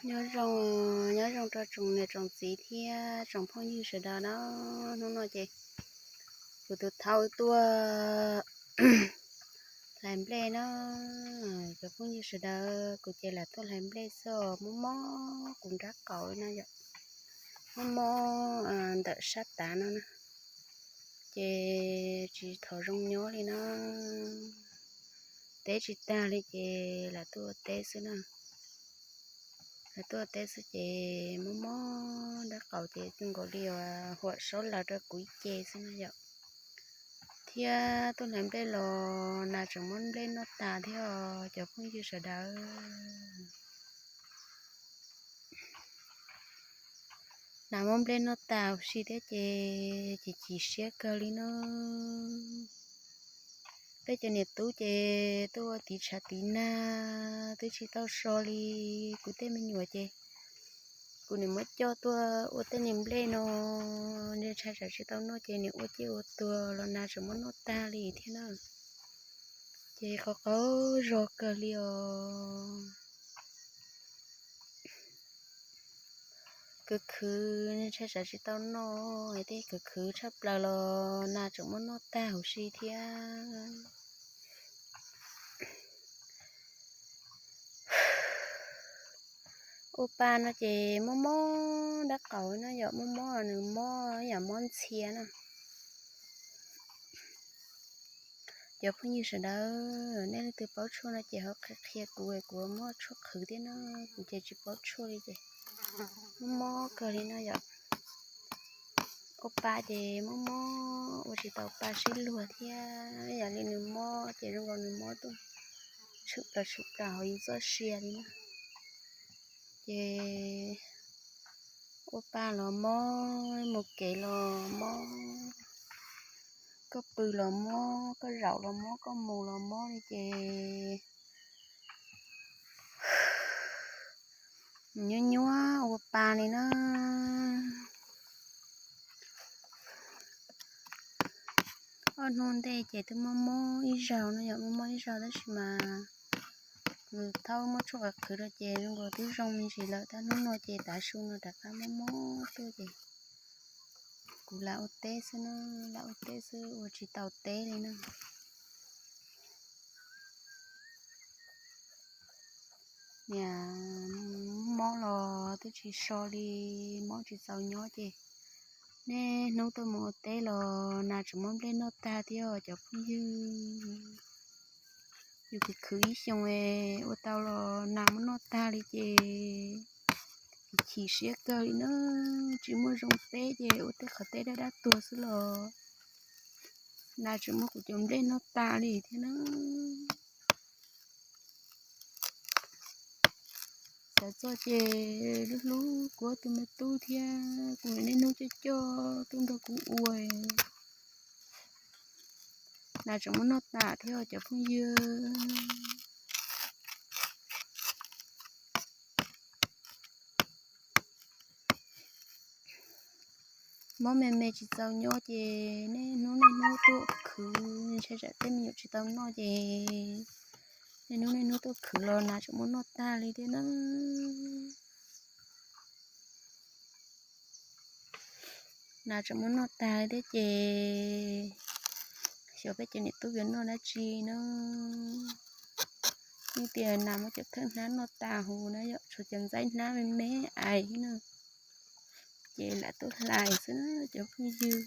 Nyob zoo, nyob zoo rau tsoom niam tsoom txiv thiab tsoom phooj ywg sawv daws na. Hnub no ces kuv tus thaub tuaj hlais nplej na. Cov phooj ywg sawv daws, kuv ces lam tuaj hlais nplej xwb os, mob mob kuv nrab qaum no yom, mob mob ntawm sab tav no na, ces tsis tshua zoo nyob li na. Teb tsis tag li ces lam tuaj ua teb xwb na. Lam tuaj ua teb xwb ces mob mob nrab qaum ces zoo nkaus li uas huam saub laws rau kuv ib ce xwb na yom. Thiab tuaj hlais nplej los nas tseem muab nplej noj tas thiab os cov phooj ywg sawv daws. Nas muab nplej noj tas huv si thiab ces chim chim siab kawg li no. Peb cov niam tub ces tuaj ua tiv tshav tiv nag twb tsis tau so li. Kuv tej me nyuam ces kuv niam muab coj tuaj ua tej niag nplej no, ntshai tsam tsis tau noj ces niam ua ciaj ua tuag los nas tseem muab noj tag li thiab na. Ces qhov qaug zog kawg li os. Khwv khwv ntshai tsam tsis tau noj, tej khwv khwv tshaj plaws los nas tseem muab noj tag huv si thiab. Ua pa no ces mob mob nrab qaum no yom, mob mob nws mob yam mob ntxhia na. Cov phooj ywg sawv daws, nej leej twg paub tshuaj no ces ho qhia qhia kuv, kuv muab tshuaj qhwv thiab no, kuv ces tsis paub tshuaj li ces mob mob kawg li no yom. Ua pa ces mob mob ua tsis tau pa sib luag thiab, yam li nws mob ces zoo nkaus nws mob tuaj tshwm plaws tshwm plaws hauv yus txoj sia li na. Ces ua pa los mob, mus kev los mob, koj pw los mob, koj zaum los mob, koj mus los mob li ces nyuaj nyuaj ua pa li na. Ob hnub ntej ces twb mob mob ib zaug no yom, mob mob ib zaug tab sis mas kuv thaub muab tshuaj qhwv rau ces zoo nkaus twb zoo me ntsis lawm, tab hnub no ces tav su no rov qab mob mob tuaj ces kuv lam ua teb xwb na, lam ua teb xwb ua tsis tau teb li na. Niam, mob los twb tsis so li, mob tsis txaus nyob ces niaj hnub tuaj mus ua teb los nas tseem muab nplej noj tag thiab cov phooj ywg. Yus khwv khwv ib xyoos ua tau los nas muab noj tag li ces chim siab kawg li na. Tsis muaj zoo teb ces ua tej qhov teb dab dab tuag xwb los nas tseem muab kuv cov nplej noj tas li thiab na. Xav txog ces hlub hlub kuv ob tug me tub thiab kuv niaj hnub coj coj tub nrog kuv ua, nas tseem muab noj tas thiab cov phooj ywg. Mob me me tsis txaus nyob ces niaj hnub niaj hnub tuaj khwv, ntshai tsam tej me nyuam tsis tau noj ces niaj hnub niaj hnub tuaj khwv los nas tseem muab noj tag li thiab na. Nas tseem muab noj tag li thiab ces xyov peb cov niam tub yuav noj dab tsi na. Yeej tias nas muab cov thawj hnab noj tas huv na yom, tshuav cov ntxaib hnab me me ais na. Ces lam tuaj hlais xwb na cov phooj ywg.